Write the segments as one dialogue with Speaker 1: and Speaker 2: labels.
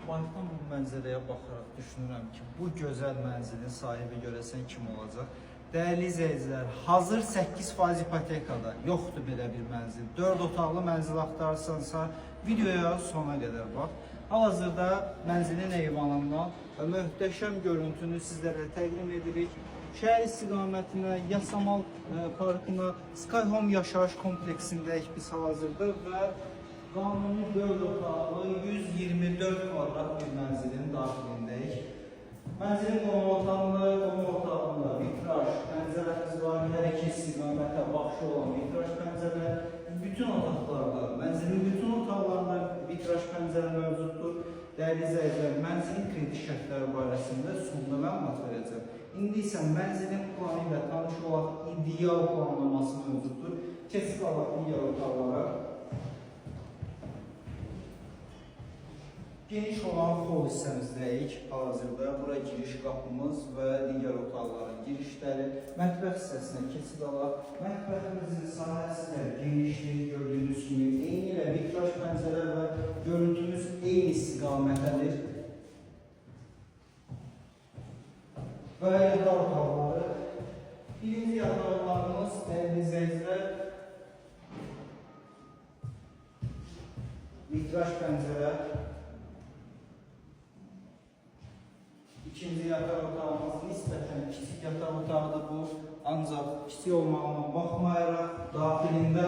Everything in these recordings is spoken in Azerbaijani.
Speaker 1: Bayaqdan bu mənzərəyə baxaraq düşünürəm ki, bu gözəl mənzilin sahibi görəsən kim olacaq? Dəyərli izləyicilər, hazır 8% ipotekada yoxdur belə bir mənzil. 4 otaqlı mənzil axtarırsansa, videoya sona qədər bax. Hal-hazırda mənzilin eyvanından və möhtəşəm görüntünü sizlərə təqdim edirik. Şəhər istiqamətinə, Yasamal parkına, Sky Home yaşayış kompleksindəyik biz hal-hazırda və qanuni 4 otaqlı 124 kvadrat bir mənzilin daxilindəyik. Mənzilin qonaq otağında vitraj pəncərəmiz var. Hər iki istiqamətə baxışı olan vitraj pəncərə. Bütün otaqlarda, mənzilin bütün otaqlarında vitraj pəncərə mövcuddur. Dəyərli izləyicilər, mənzilin kredit şərtləri barəsində sonda məlumat verəcəm. İndi isə mənzilin planı ilə tanış olaq, ideal planlaması mövcuddur. Keçid alaq digər otaqlara. Geniş olan hol hissəmizdəyik hal-hazırda. Bura giriş qapımız və digər otaqların girişləri. Mətbəx hissəsinə keçid alaq. Mətbəximizin sahəsi də genişdir, gördüyünüz kimi. Eyni ilə vitraj pəncərə və görüntümüz eyni istiqamətədir. Və yataq otaqları. Birinci yataq otağımız, dəyərli izləyicilər, vitraj pəncərə. İkinci yataq otağımız nisbətən kiçik yataq otağıdır bu. Ancaq kiçik olmağına baxmayaraq daxilində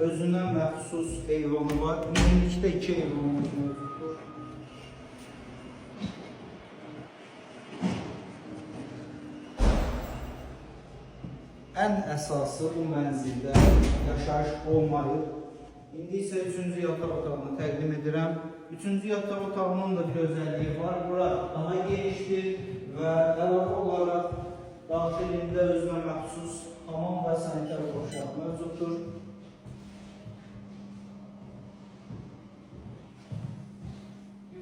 Speaker 1: özünə məxsus eyvanı var. Ümumilikdə iki eyvanımız mövcuddur. Ən əsası bu mənzildə yaşayış olmayıb. İndi isə üçüncü yataq otağını təqdim edirəm. Üçüncü yataq otağının da bir özəlliyi var. Bura daha genişdir və əlavə olaraq daxilində özünə məxsus hamam və sanitar qovşaq mövcuddur.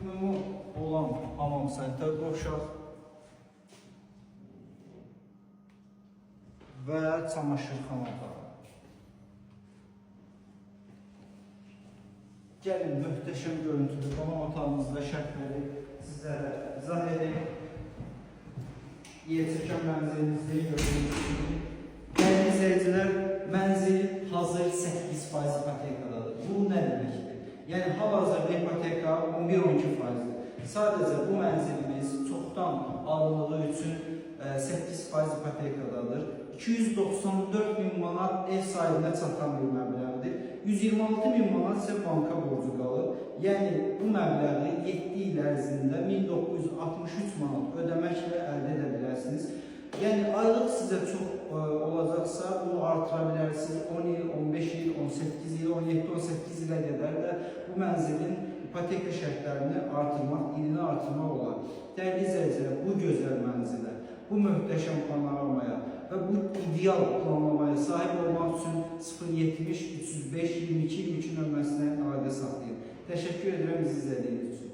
Speaker 1: Ümumi olan hamam sanitar qovşaq və çamaşırxana otağı. Gəlin möhtəşəm görüntülü qonaq otağımızda şərtləri sizlərə izah edim. Yerçəkən mənzilimizdə gördüyünüz kimi. Dəyərli izləyicilər, mənzil hazır 8% ipotekadadır. Bu nə deməkdir? Yəni hal-hazırda ipoteka 11-12%-dir. Sadəcə bu mənzilimiz çoxdan alındığı üçün 8% ipotekadadır. 294 min manat ev sahibinə çatan bir məbləğdir. 126 min manat isə banka borcu qalır. Yəni bu məbləği 7 il ərzində 1963 manat ödəməklə əldə edə bilərsiniz. Yəni aylıq sizə çox olacaqsa bunu artıra bilərsiniz. 10 il, 15 il, 18 il, 17, 18 ilə qədər də bu mənzilin ipoteka şərtlərini artırmaq, ilini artırmaq olar. Dəyərli izləyicilər, bu gözəl mənzilə, bu möhtəşəm panoramaya və bu ideal planlamaya sahib olmaq üçün 070 305 22 22 nömrəsinə əlaqə saxlayın. Təşəkkür edirəm bizi izlədiyiniz üçün.